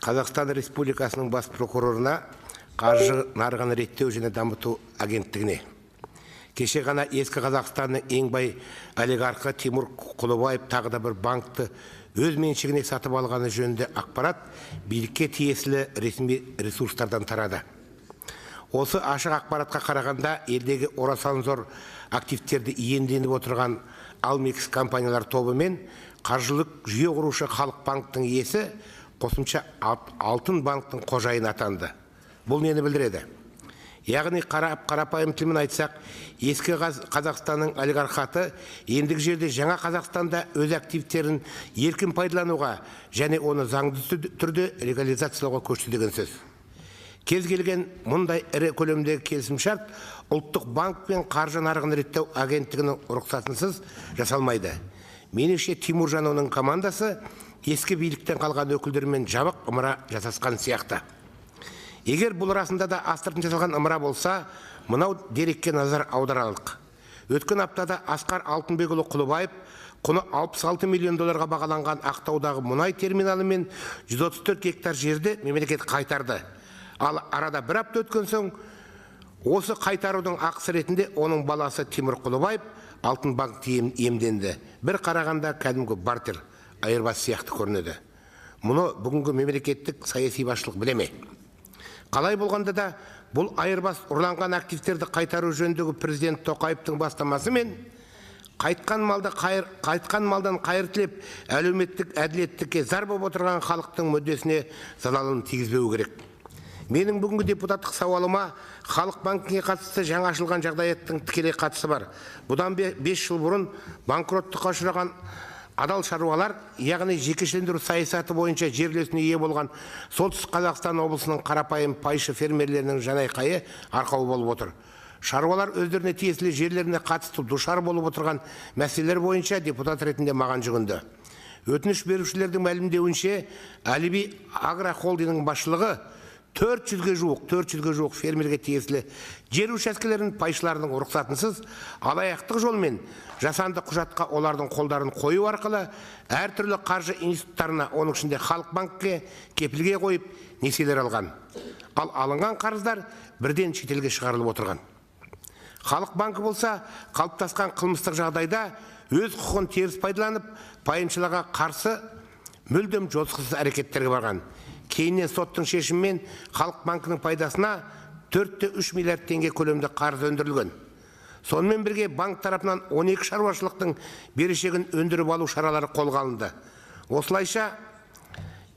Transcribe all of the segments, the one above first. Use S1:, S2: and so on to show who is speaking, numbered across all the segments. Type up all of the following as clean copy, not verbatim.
S1: Қазақстан Республикасының бас прокурорына, қаржы нарығын реттеу және дамыту агенттігіне. Кеше ғана ескі Қазақстанның ең бай олигархы Тимур Құлыбаев тағы да бір банкті өз меншігіне сатып алғаны жөнінде ақпарат билікке тиесілі ресми ресурстардан тарады. Осы ашық ақпаратқа қарағанда, елдегі орасан зор активтерді иемденіп отырған Алмекс компаниялар тобы мен қаржылық жүйе құрушы Халық банктің иесі қосымша Алтын банктің қожайыны атанды. Бұл нені білдіреді? Яғни қарапайым тілмен айтсақ, ескі Қазақстанның олигархаты ендігі жерде жаңа Қазақстанда өз активтерін еркін пайдалануға және оны заңды түрде легализациялауға көшті деген сөз. Кез келген мұндай ірі көлемдегі келісімшарт Ұлттық банк пен қаржы нарығын реттеу агенттігінің рұқсатынсыз жасалмайды. Меніңше, Тимур және оның командасы ескі биліктен қалған өкілдермен жабық ымыра жасасқан сияқты. Егер бұл расында да астыртын жасалған ымыра болса, мынау дерекке назар аударалық. Өткен аптада Асқар Алтынбекұлы Құлыбаев құны 66 миллион долларға бағаланған Ақтаудағы мұнай терминалы мен 134 гектар жерді мемлекет қайтарды. Ал арада бір апта өткен соң, осы қайтарудың ақысы ретінде оның баласы Тимур Құлыбаев Алтын банкті иемденді. Бір қарағанда кәдімгі бартер, айырбас сияқты көрінеді. Мұны бүгінгі мемлекеттік саяси басшылық біле ме? Қалай болғанда да, бұл айырбас ұрланған активтерді қайтару жөніндегі президент Тоқаевтың бастамасымен қайтқан малдан қайыр тілеп, әлеуметтік әділеттікке зар болып отырған халықтың мүддесіне залалын тигізбеу керек. Менің бүгінгі депутаттық сауалыма Халық банкіне қатысты жаңа ашылған жағдаяттың тікелей қатысы бар. Бұдан 5 жыл бұрын банкроттыққа ұшыраған адал шаруалар, яғни жекешелендіру саясаты бойынша жер үлесіне ие болған Солтүстік Қазақстан облысының қарапайым пайшы фермерлерінің жанайқайы арқау болып отыр. Шаруалар өздеріне тиесілі жерлеріне қатысты душар болып отырған мәселелер бойынша депутат ретінде маған жүгінді. Өтініш берушілердің мәлімдеуінше, Әліби агрохолдингінің басшылығы 400-ге жуық фермерге тиесілі жер учаскелерін пайшылардың рұқсатынсыз алаяқтық жолмен жасанды құжатқа олардың қолдарын қою арқылы әртүрлі қаржы институттарына, оның ішінде Халық банкке кепілге қойып, несиелер алған. Ал алынған қарыздар бірден шетелге шығарылып отырған. Халық банкі болса, қалыптасқан қылмыстық жағдайда өз құқығын теріс пайдаланып, пайымшыларға қарсы мүлдем жосықсыз әрекеттерге барған. Кейіннен соттың шешімімен Халық банкінің пайдасына 4,3 миллиард теңге көлемде қарыз өндірілген. Сонымен бірге банк тарапынан 12 шаруашылықтың берешегін өндіріп алу шаралары қолға алынды. Осылайша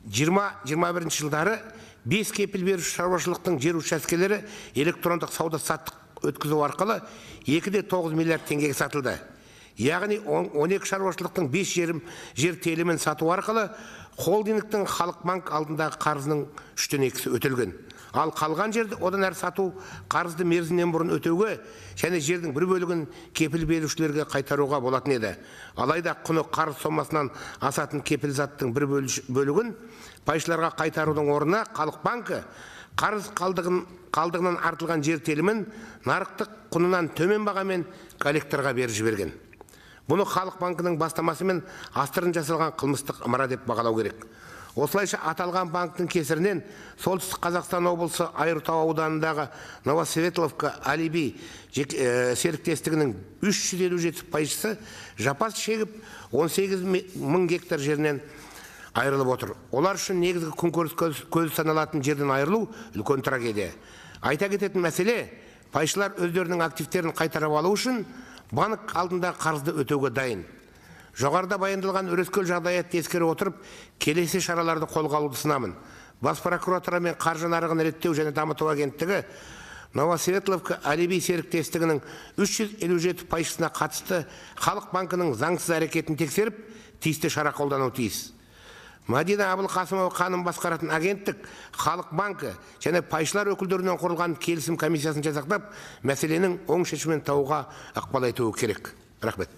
S1: 20-21 жылдары 5 кепіл беруші шаруашылықтың жер учаскелері электрондық сауда саттық өткізу арқылы 2,9 миллиард теңгеге сатылды. Яғни 12 шаруашылықтың 5 жер телімін сату арқылы холдингтің Халық банк алдындағы қарызының үштен екісі өтелген. Ал қалған жерді одан әрі сату қарызды мерзімнен бұрын өтеуге және жердің бір бөлігін кепіл берушілерге қайтаруға болатын еді. Алайда құны қарыз сомасынан асатын кепіл заттың бір бөлігін пайшыларға қайтарудың орнына Халық банкі қарыз қалдығынан артылған жер телімін нарықтық құнынан төмен бағамен коллекторға беріп жіберген. Бұны Халық банкінің бастамасымен астыртын жасалған қылмыстық ымыра деп бағалау керек. Осылайша аталған банктің кесірінен Солтүстік Қазақстан облысы Айыртау ауданындағы Новосветловка Алиби серіктестігінің 357 пайшысы жапа шегіп, 18 мың гектар жерінен айырылып отыр. Олар үшін негізгі күнкөріс көзі саналатын жерден айырылу үлкен трагедия. Айта кететін мәселе, пайшылар өздерінің активтерін қайтарып алу үшін банк алдында қарызды өтеуге дайын. Жоғарыда баяндалған өрескел жағдаятты ескере отырып, келесі шараларды қолға алуды ұсынамын. Бас прокуратура мен қаржы нарығын реттеу және дамыту агенттігі Новосветловка Алиби серіктестігінің 357 пайшысына қатысты Халық банкінің заңсыз әрекетін тексеріп, тиісті шара қолдануы тиіс. Мадина Абылқасымова ханым басқаратын агенттік Халық банкі және пайшылар өкілдерінен құрылған келісім комиссиясын жасақтап, мәселенің оң шешімін табуға ықпал етуі керек. Рахмет.